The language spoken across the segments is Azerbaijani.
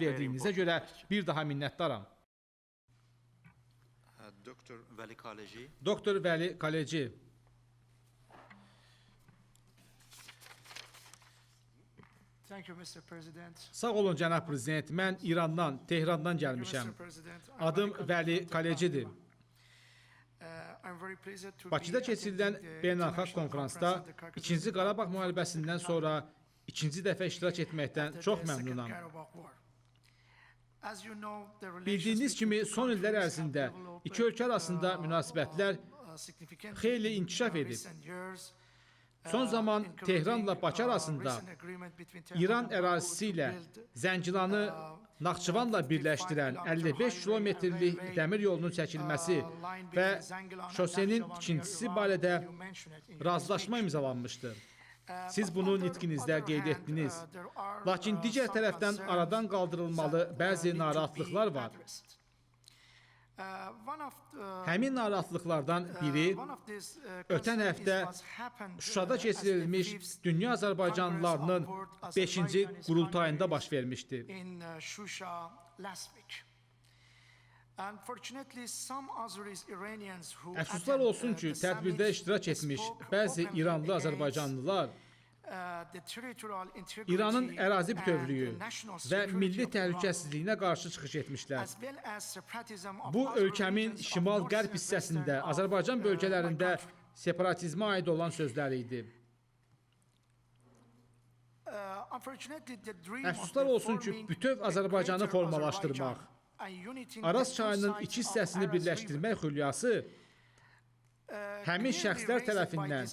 Sual verdiyinizə görə bir daha minnətdaram. Doktor Vəli Kaleci. Sağ olun cənab prezident. Mən İrandan, Tehrandan gəlmişəm. Adım Vəli Kalecidir. Bakıda keçirilən beynəlxalq konfransda 2-ci Qarabağ müharibəsindən sonra ikinci dəfə iştirak etməkdən çox məmnunam. Bildiyiniz kimi son illər ərzində iki ölkə arasında münasibətlər xeyli inkişaf edib. Son zaman Tehranla Bakı arasında İran ərazisi ilə Zəngilanı Naxçıvanla birləşdirən 55 kilometrlik dəmir yolunun çəkilməsi və şosenin tikintisi barədə razılaşma imzalanmışdı. Siz bunu nitqinizdə qeyd etdiniz. Lakin digər tərəfdən aradan qaldırılmalı bəzi narahatlıqlar var. Həmin narahatlıqlardan biri ötən həftə Şuşada keçirilmiş Dünya Azərbaycanlılarının 5-ci qurultayında baş vermişdi. Əfsuslar olsun ki, tədbirdə iştirak etmiş bəzi İranlı azərbaycanlılar İranın ərazi bütövlüyü və milli təhlükəsizliyinə qarşı çıxış etmişlər. Bu, ölkəmin şimal-qərb hissəsində, Azərbaycan bölgələrində separatizmə aid olan sözləri idi. Əfsuslar olsun ki, bütöv Azərbaycanı formalaşdırmaq, Araz çayının iki hissəsini birləşdirmək xülyası həmin şəxslər tərəfindən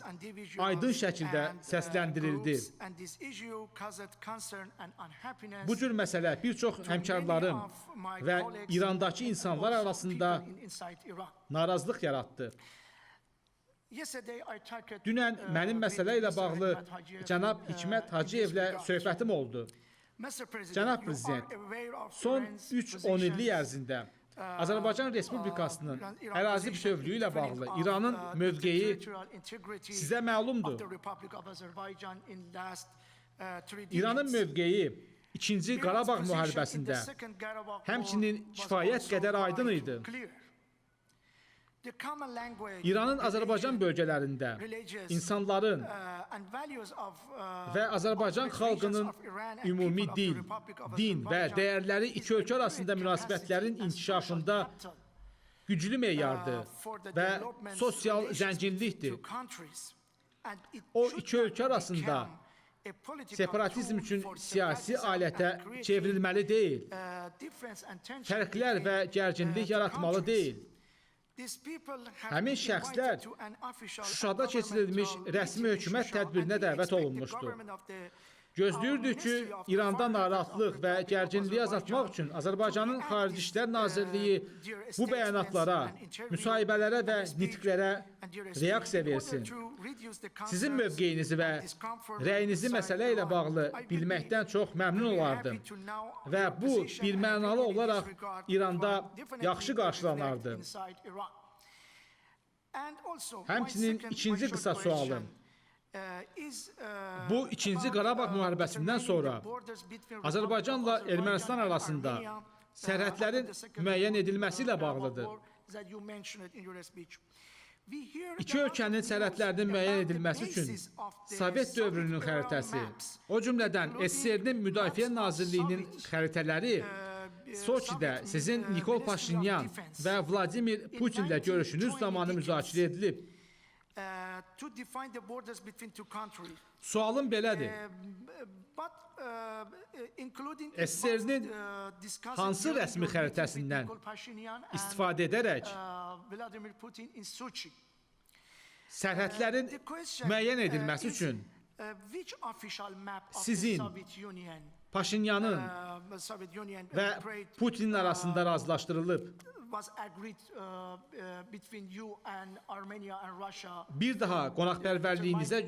aydın şəkildə səsləndirildi. Bu cür məsələ bir çox həmkarlarım və İrandakı insanlar arasında narazılıq yaratdı. Dünən mənim məsələ ilə bağlı cənab Hikmət Hacıyevlə söhbətim oldu. Cənab Prezident, son 3 onillik ərzində Azərbaycan Respublikasının ərazi bütövlüyü ilə bağlı İranın mövqeyi sizə məlumdur. İranın mövqeyi 2-ci Qarabağ müharibəsində həmçinin kifayət qədər aydın idi. İranın Azərbaycan bölgələrində insanların və Azərbaycan xalqının ümumi dil, din və dəyərləri iki ölkə arasında münasibətlərin inkişafında güclü meyardır və sosial zənginlikdir. O iki ölkə arasında separatizm üçün siyasi alətə çevrilməli deyil, fərqlər və gərginlik yaratmalı deyil. Həmin şəxslər Şuşada keçirilmiş rəsmi hökumət tədbirinə dəvət olunmuşdu. Gözləyirdik ki, İranda narahatlıq və gərginliyi azaltmaq üçün Azərbaycanın Xarici İşlər Nazirliyi bu bəyanatlara, müsahibələrə və nitqlərə reaksiya versin. Sizin mövqeyinizi və rəyinizi məsələ ilə bağlı bilməkdən çox məmnun olardım və bu birmənalı olaraq İranda yaxşı qarşılanardı. Həmçinin ikinci qısa sualım. Bu, 2-ci Qarabağ müharibəsindən sonra Azərbaycanla Ermənistan arasında sərhədlərin müəyyən edilməsi ilə bağlıdır. İki ölkənin sərhədlərinin müəyyən edilməsi üçün Sovet dövrünün xəritəsi, o cümlədən SSR-nin Müdafiə Nazirliyinin xəritələri Soçidə sizin Nikol Paşinyan və Vladimir Putinlə görüşünüz zamanı müzakirə edilib. Sualım belədir. SSR-nin hansı rəsmi xəritəsindən istifadə edərək sərhədlərin müəyyən edilməsi üçün sizin, Paşinyanın və Putinin arasında razılaşdırılıb? Bir daha qonaqpərvərliyinizə,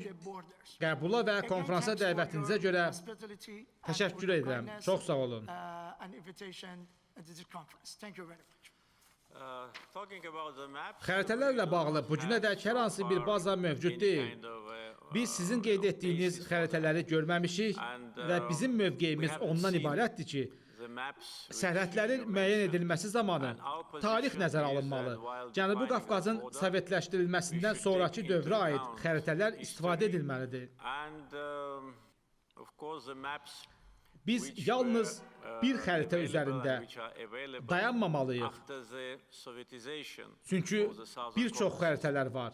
qəbula və konfransa dəvətinizə görə təşəkkür edirəm. Çox sağ olun. Xəritələrlə bağlı bu günədək hər hansı bir baza mövcud deyil. Biz sizin qeyd etdiyiniz xəritələri görməmişik və bizim mövqeyimiz ondan ibarətdir ki, Sərhədlərin müəyyən edilməsi zamanı tarix nəzərə alınmalı. Cənubi Qafqazın sovetləşdirilməsindən sonrakı dövrə aid xəritələr istifadə edilməlidir. Biz yalnız bir xəritə üzərində dayanmamalıyıq. Çünki bir çox xəritələr var.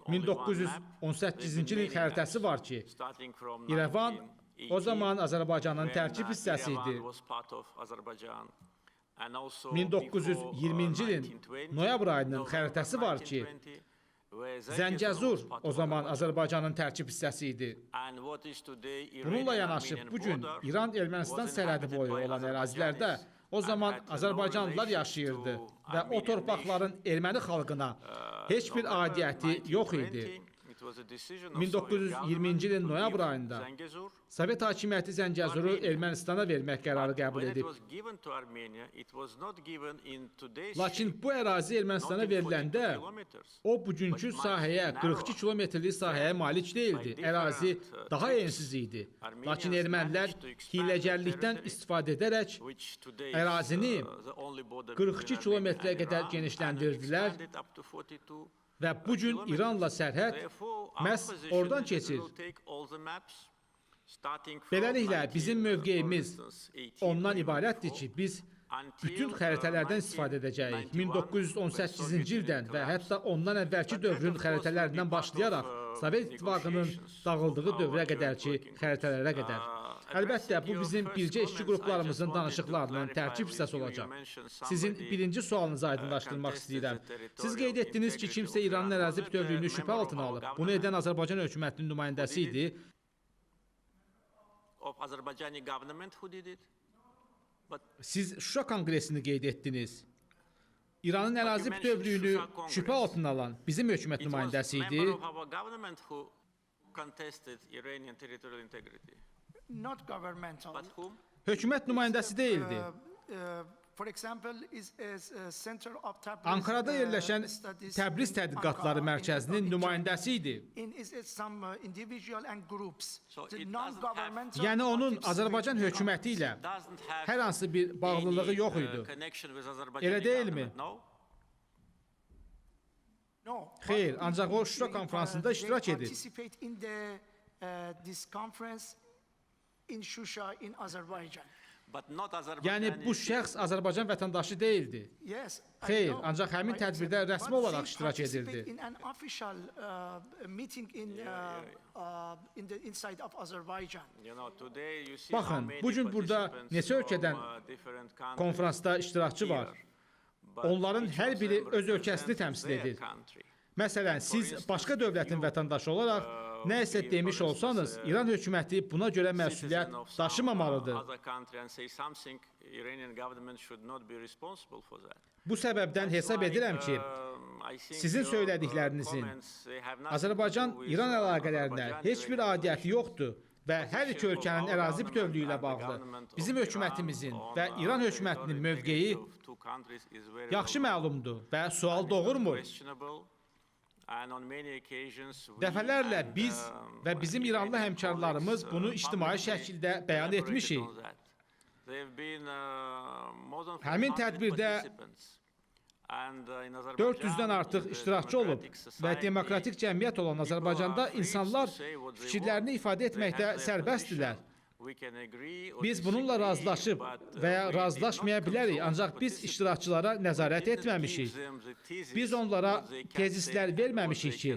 1918-ci ilin xəritəsi var ki, İrəvan o zaman Azərbaycanın tərkib hissəsi idi. 1920-ci ilin noyabr ayının xəritəsi var ki, Zəngəzur o zaman Azərbaycanın tərkib hissəsi idi. Bununla yanaşı, bugün İran-Ermənistan sərhədi boyu olan ərazilərdə o zaman Azərbaycanlılar yaşayırdı və o torpaqların erməni xalqına heç bir aidiyyəti yox idi. 1920-ci ilin noyabr ayında Sovet hakimiyyəti Zəngəzuru Ermənistana vermək qərarı qəbul edib. Lakin bu ərazi Ermənistana veriləndə o bugünkü sahəyə, 42 kilometrlik sahəyə malik deyildi. Ərazi daha ensiz idi. Lakin ermənilər hiyləgərlikdən istifadə edərək ərazini 42 kilometrə qədər genişləndirdilər və bugün İranla sərhəd məhz oradan keçir. Beləliklə, bizim mövqeyimiz ondan ibarətdir ki, biz bütün xəritələrdən istifadə edəcəyik. 1918-ci ildən və hətta ondan əvvəlki dövrün xəritələrindən başlayaraq Sovet İttifaqının dağıldığı dövrə qədərki xəritələrə qədər. Əlbəttə, bu bizim bircə işçi qruplarımızın danışıqlarının tərkib hissəsi olacaq. Sizin birinci sualınızı aydınlaşdırmaq istəyirəm. Siz qeyd etdiniz ki, kimsə İranın ərazi bütövlüyünü şübhə altına alıb. Bunu edən Azərbaycan hökumətinin nümayəndəsi idi. Siz Şuşa Konqresini qeyd etdiniz. İranın ərazi bütövlüyünü şübhə altına alan bizim hökumət nümayəndəsi idi. Hökumət nümayəndəsi deyildi. Ankarada yerləşən Təbriz Tədqiqatları Mərkəzinin nümayəndəsi idi. Yəni onun Azərbaycan hökuməti ilə hər hansı bir bağlılığı yox idi. Elə deyilmi? Xeyr, ancaq o Şuşa konfransında iştirak edir. Yəni, bu şəxs Azərbaycan vətəndaşı deyildi. Xeyr, ancaq həmin tədbirdə rəsmi olaraq iştirak edirdi. Baxın, bugün burada neçə ölkədən konfransda iştirakçı var. Onların hər biri öz ölkəsini təmsil edir. Məsələn, siz başqa dövlətin vətəndaşı olaraq nə isə demiş olsanız, İran hökuməti buna görə məsuliyyət daşımamalıdır. Bu səbəbdən hesab edirəm ki, sizin söylədiklərinizin Azərbaycan-İran əlaqələrinə heç bir aidiyyəti yoxdur və hər iki ölkənin ərazi bütövlüyü ilə bağlı bizim hökumətimizin və İran hökumətinin mövqeyi yaxşı məlumdur və sual doğurmur. Dəfələrlə biz və bizim İranlı həmkarlarımız bunu ictimai şəkildə bəyan etmişik. Həmin tədbirdə 400-dən artıq iştirakçı olub və demokratik cəmiyyət olan Azərbaycanda insanlar fikirlərini ifadə etməkdə sərbəstdirlər. Biz bununla razılaşıb və ya razılaşmaya bilərik, ancaq biz iştirakçılara nəzarət etməmişik. Biz onlara tezislər verməmişik ki,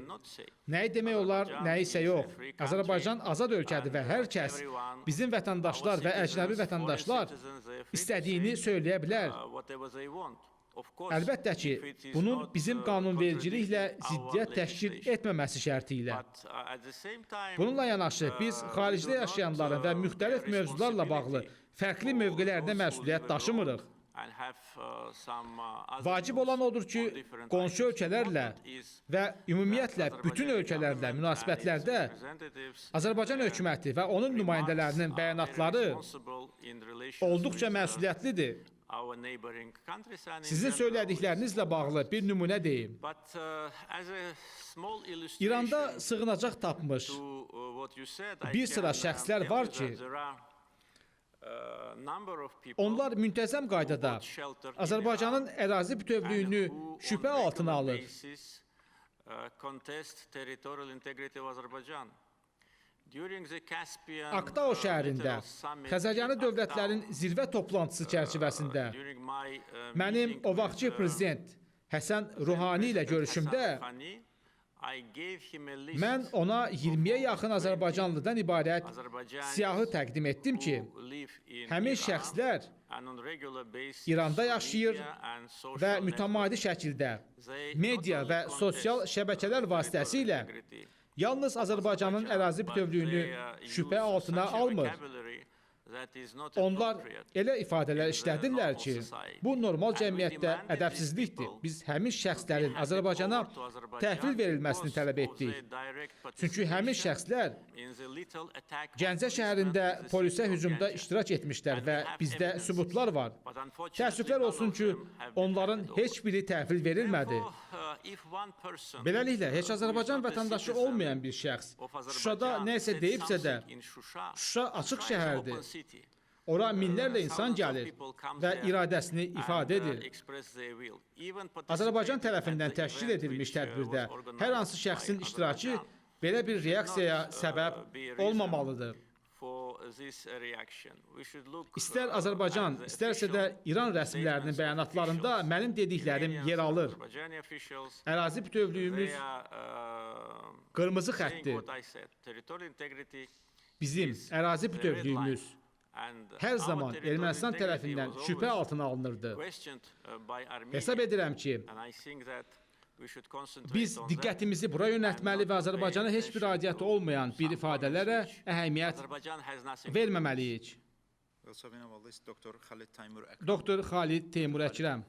nəyi demək olar, nəyi isə yox. Azərbaycan azad ölkədir və hər kəs, bizim vətəndaşlar və əcnəbi vətəndaşlar istədiyini söyləyə bilər. Əlbəttə ki, bunun bizim qanunvericiliklə ziddiyyət təşkil etməməsi şərti ilə. Bununla yanaşı, biz xaricdə yaşayanların və müxtəlif mövzularla bağlı fərqli mövqelərinə məsuliyyət daşımırıq. Vacib olan odur ki, qonşu ölkələrlə və ümumiyyətlə bütün ölkələrlə münasibətlərdə Azərbaycan hökuməti və onun nümayəndələrinin bəyanatları olduqca məsuliyyətlidir. Sizin söylədiklərinizlə bağlı bir nümunə deyim. İranda sığınacaq tapmış bir sıra şəxslər var ki, Onlar müntəzəm qaydada Azərbaycanın ərazi bütövlüyünü şübhə altına alır. Aktau şəhərində Xəzəryanı dövlətlərin zirvə toplantısı çərçivəsində mənim o vaxtki prezident Həsən Ruhani ilə görüşümdə mən ona 20-yə yaxın Azərbaycanlıdan ibarət siyahı təqdim etdim ki, həmin şəxslər İranda yaşayır və mütəmadi şəkildə media və sosial şəbəkələr vasitəsilə yalnız Azərbaycanın ərazi bütövlüyünü şübhə altına almır. Onlar elə ifadələr işlədirlər ki, bu normal cəmiyyətdə ədəbsizlikdir. Biz həmin şəxslərin Azərbaycana təhvil verilməsini tələb etdik. Çünki həmin şəxslər Gəncə şəhərində polisə hücumda iştirak etmişlər və bizdə sübutlar var. Təəssüflər olsun ki, onların heç biri təhvil verilmədi. Beləliklə, heç Azərbaycan vətəndaşı olmayan bir şəxs Şuşada nə isə deyibsə də, Şuşa açıq şəhərdir. Ora minlərlə insan gəlir və iradəsini ifadə edir. Azərbaycan tərəfindən təşkil edilmiş tədbirdə hər hansı şəxsin iştirakı belə bir reaksiyaya səbəb olmamalıdır. İstər Azərbaycan, istərsə də İran rəsmilərinin bəyanatlarında mənim dediklərim yer alır. Ərazi bütövlüyümüz qırmızı xəttdir. Bizim ərazi bütövlüyümüz hər zaman Ermənistan tərəfindən şübhə altına alınırdı. Hesab edirəm ki, biz diqqətimizi bura yönəltməli və Azərbaycana heç bir aidiyyəti olmayan bir ifadələrə əhəmiyyət verməməliyik. Doktor Xalid Teymur Əkrəm.